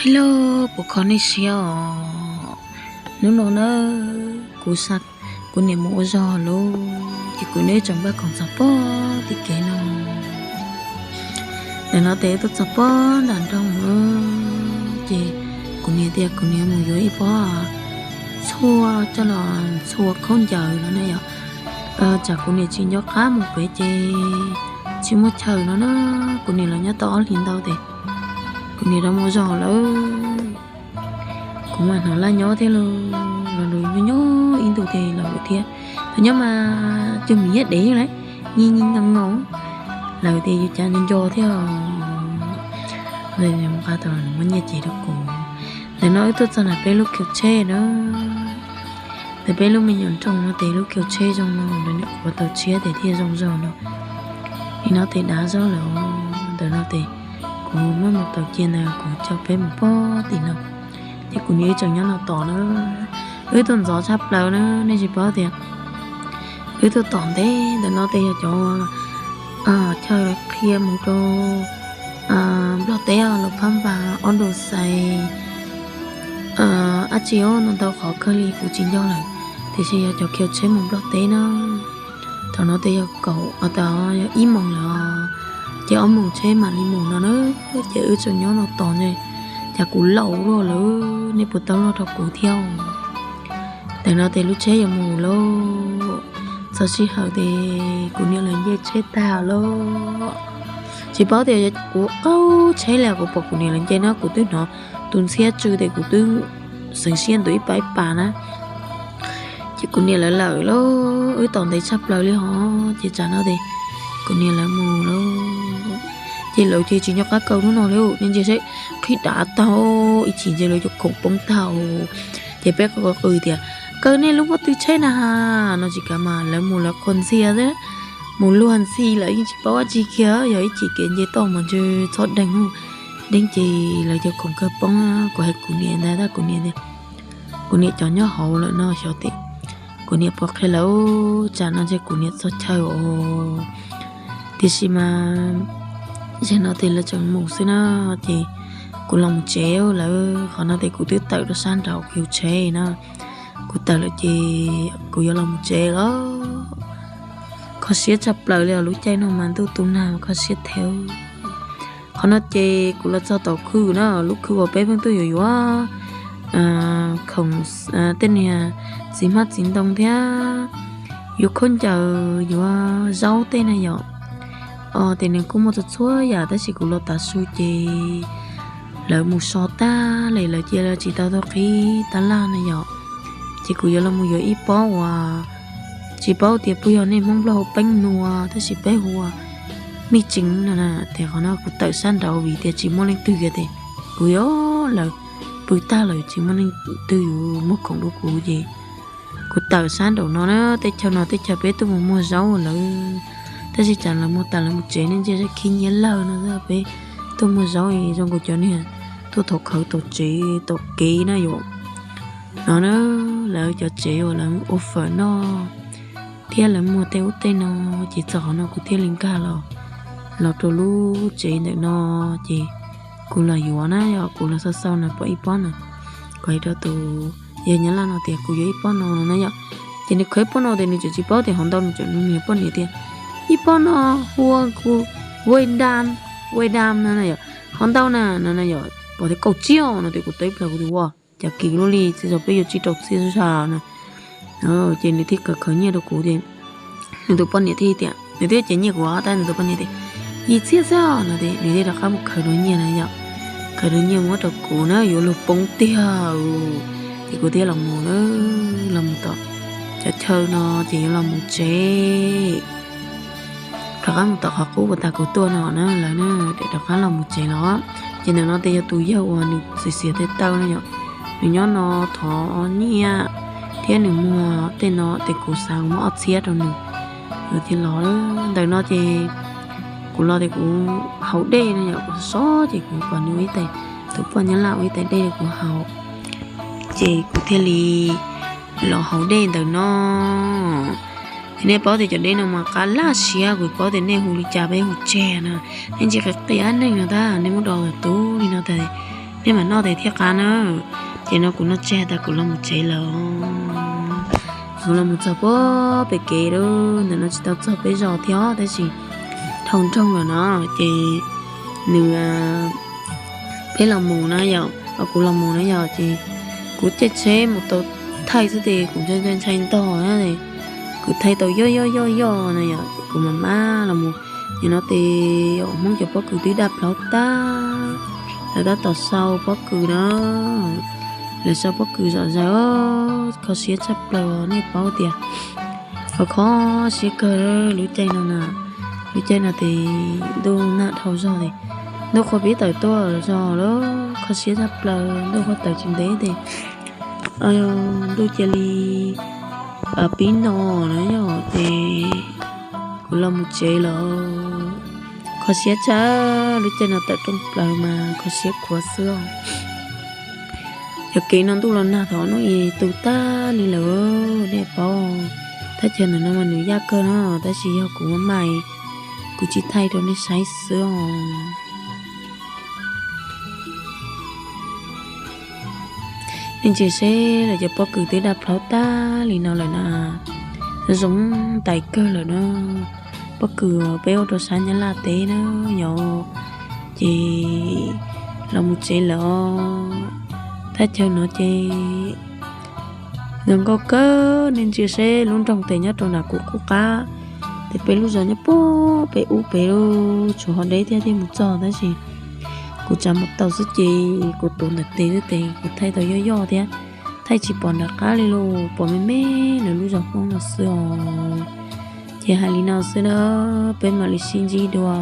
Hello, puas kho nej siab os? Hnub no na, kuv xa kuv niam mus ua zog lawm, ces kuv niam tseem npaj khoom txog pob tim kev no. Ntawm no ces tuaj txog pob nram nroog lawm, ces kuv niam tias kuv niam mus yuav ib pob txhua coj los txhua khaub ncaws no na yom. Tsam kuv niam tsis nco qab mus pem ces tsis muaj chaw no na, kuv niam los nyob tau ob hlis ntau ces kuv niam rov mus ua zog lawm. Kuv mas hnov laj nyob thiab los, los nws nyob nyob ib ntus ces los lawm thiab. Thaum nyob mas cug mis yaj dev lawm, nyi nyi nyoos nyoos, lawv tias yus cas nco nco thiab. Nqa tau nws muab nyiaj ces rau kuv. Ntawm no wb tuaj txog ntawm peb lub khiv tsheb na. Ntawm peb lub me nyuam nroog no ces lub khiv tsheb zoo no, lawv nim qhuav tau tshiab ces thiaj zoo zog no. Nim no ces dav zog lawm. Ntawm no ces kuv muab mus taus cia ntawd kuv coj peb mus pob tim no. Ces kuv niam wb tseem nyob no tos na. Wb tuaj ntxov tshaj plaws na, nej tsis paub tias wb tuaj tom ntev ntawm no ces yog cov chaw qhia mus rau Nplog teb los phab npas ob ntus xais. Ab tsi os, no ntau qhov kawg li kuv tsis nco lawm, tiam sis yog cov khiv tsheb mus Nplog teb na. Thaum no ces yog kaum, yog ib moos lawm, ces ob moos tsheb mam li mus no na. Ces wb tseem nyob no tos ne, cas kuv laus luaj lawm, nej puas tau luaj rau kuv thiab. Ntawm no ces lub tsheb yuav mus lawm. Txog sij hawm ces kuv niam lawv nce tsheb tag lawm. Tsis paub tias kuv qaug tsheb li, kuv pom kuv niam lawv nce no kuv twb hnov tus ntxhiab tsw ces kuv twb xeev siab ntuav ib pas ib pas na. Ces kuv niam lawv lawm lauj, wb tos ntev tshaj plaws li hos, ces tsam no ces kuv niam lawv mus lauj. Ces lawv ces tsis nco qab kaw hnub no li, nej ntsia seb, qhib dav tag, ib chim ntsia lawv cov khoom poob tag. Ces peb qw qw tias, kaw nej lub pob tw tsheb na ha, no tsis kav mas lawv mus lawv qhuas ntxhia xwb, mus luag ntxhi lawm yeej tsis paub dab tsi kiag, yog ib chim kev nce toj mas ntshe txhob deeg, deeg ces lawv cov khoom kawg poob. Kuv hais kuv niam ntawd tab kuv niam tias, kuv niam cov nyob hauv lawm no xyov tias, kuv niam puas qhia lawv, tsam no ntshe kuv niam txog chaw os. Tiam sis mas zaum no ces lawv tseem mus xwb na, ces kuv los mus tsev lawm, qhov no ces kuv twb tawm rau sab nraud kuv yus tsheb na. Kuv tawm lawm ces kuv yuav los mus tsev lawm. Kho siab tshaj plaws li os, lub caij no mas ntuj tu nag mas kho siab thiab. Qhov no ces kuv los txog tom khw na, lub khw uas peb pheej tuaj yuav yuav khoom, tej niag txiv hmab txiv ntoo thiab yuav khaub ncaws yuav zaub tej na yom. Ces nws kuj muaj txhua txhua yam tab sis kuv los tav su ces lawv mus so tag lawm, lawv cia li tsis tau tuaj qhib tab laj na yom. Ces kuv yuav los mus yuav ib pob uas tsis paub tias puas yog nej Hmoob Nplog hu peeb nua tab sis peb hu ua mij tseev no na. Ces qhov no kuv tawm sab nraud vim tias tsis muaj leej twg kiag ces kuv yuav, lawv pw tag lawm tsis muaj leej twg yuav muag khoom rau kuv ces kuv tawm sab nraum no na. Tej chaw no tej chaw peb tuaj mus muag zaub lawm, tab sis tsam lawv muag tas lawv mus tsev, nej ntsia seb khib nyiab lawg no, peb tuaj muag zaub zoo nkaus cov niag tuaj thaum khawv tau tsev tau kev na yom. No na, lawv cov tsev uas lawv ua fawm noj thiab lawv muag tej ub tej no, ces txog qhov no kuv thiaj li nkag los, los rau lub tsev ntawm no, ces kuv los yuav na yom, kuv los xauj xauj na pom ib pob no, kuv hais rau tus yawg Nyab Laj no tias kuv yuav ib pob no no na yom. Ces nws khaws ib pob no ces nws tseem tsis paub tias hov ntau, nws tseem nug nws poj niam tias, ib pob no hu ua Wei Dam, Wei Dam no na yom, hov ntau na no na yom, pom tias kaum txhiab no ces kuv teb plaws kuv tias ua cas kim luaj li, txhia xyov peb yuav tsib rau txhiab xwb sas no. Ces nws thiaj khaws khaws nyiaj rau kuv ces nws tus poj niam thiaj tias, nws twb cev nyiaj kuv tab nws tus poj niam tias, yim txhiab xwb no ces nws thiaj rov qab mus khaws dua nyiaj na yom. Khaws dua nyiaj muab rau kuv na, yuav luag poob tiag. Ces kuv thiaj los mus na, los mus tom cov chaw no ces yuav los mus tsev. Rov qab mus tom qhov qub uas tas kuv tuaj no na lawm na, ces rov qab los mus tsev los. Ces ntawm no ces yog tus yawg uas nws xiv xiav tej taw no yom, nws nyob no thov nyiaj thiab nws muag tej no ces kuv xav muab ob txhiab rau nws, nws thiaj los. Ntawm no ces kuv los ces kuv haus dej no yom, kuv sob ces kuv pom nws ua ib tais, tus poj Nyab Laj ua ib tais dej rau kuv haus, ces kuv thiaj li los haus dej ntawm no. Ces nej paub tias cov dej no mas qab laj siab, kuv paub tias nej hu li cas peb hu tseg na. Nej ntsis qia qia neeg no tab nej muab do tus li no tas, Nej mam noj tes thiab qab na. Ces no kuv noj tseg tas kuv los mus tsev lawm. Kuv los mus txog puag pem kev lawm, ntawm no tsis tau txog peb zos thiab tab sis dhau nroog lawm no. Ces nws, peb los mus na yom, kuv los mus na yom, ces kuv caij tsheb mus tau thaij xwb ces kuv ntshai ntshai ntog na, kuv thaij tau yoj yoj yoj yoj na yom, ces kuv mam maj los mus. Nim no ces Hmoob cov pob kws twb daj plhaub tag, lawv tab tom sau pob kws na, lawv sau pob kws zom zaws, kho siab tshaj plaws nej paub tias. Kho kho siab kawg lub caij no na, lub caij no ces ntuj nag dhau zog es ntuj qhua pib tawm tuaj zog lawm, kho siab tshaj plaws, ntuj qhua tawm tsis ntev ces ntuj cia li pib no na yom, ces kuv los mus tsev lawm. Kho siab tshaj, lub caij no tawm rooj plaws mas kho siab khuav xwb os. Cov kev no ntuj los nag thaum no es tu tag li lawm nej paub. Thaj chaw ntawm no mas nws yaj kawg no tab sis yog kuv maj maj, kuv tsis thaij rau nej saib xwb os. Nej ntsia seb lawv cov pob kws twb daj plhaub tag li no lawm na, zoo ntais kawg lawm na. Pob kws peb ua rau sab Nyab Laj teb na yom, ces los mus tsev lawm os. Thaj chaw no ces zoo nkauj kawg, nej ntsia seb lub nroog tes nyob rau nram kuv qub qab, ces peb lub zos nyob puag pem ub pem lawm, tshuav ho deb thiab thiaj mus txog tab sis kuv tsav mus tau xwb ces kuv tuav ntawm tes xwb ces kuv thaij tau yoj yoj thiab, thaij tsis pom nram qab li los pom me me lawv lub zos Hmoob no xwb os. Ces hais li no xwb na, peb mam li sib ntsib dua.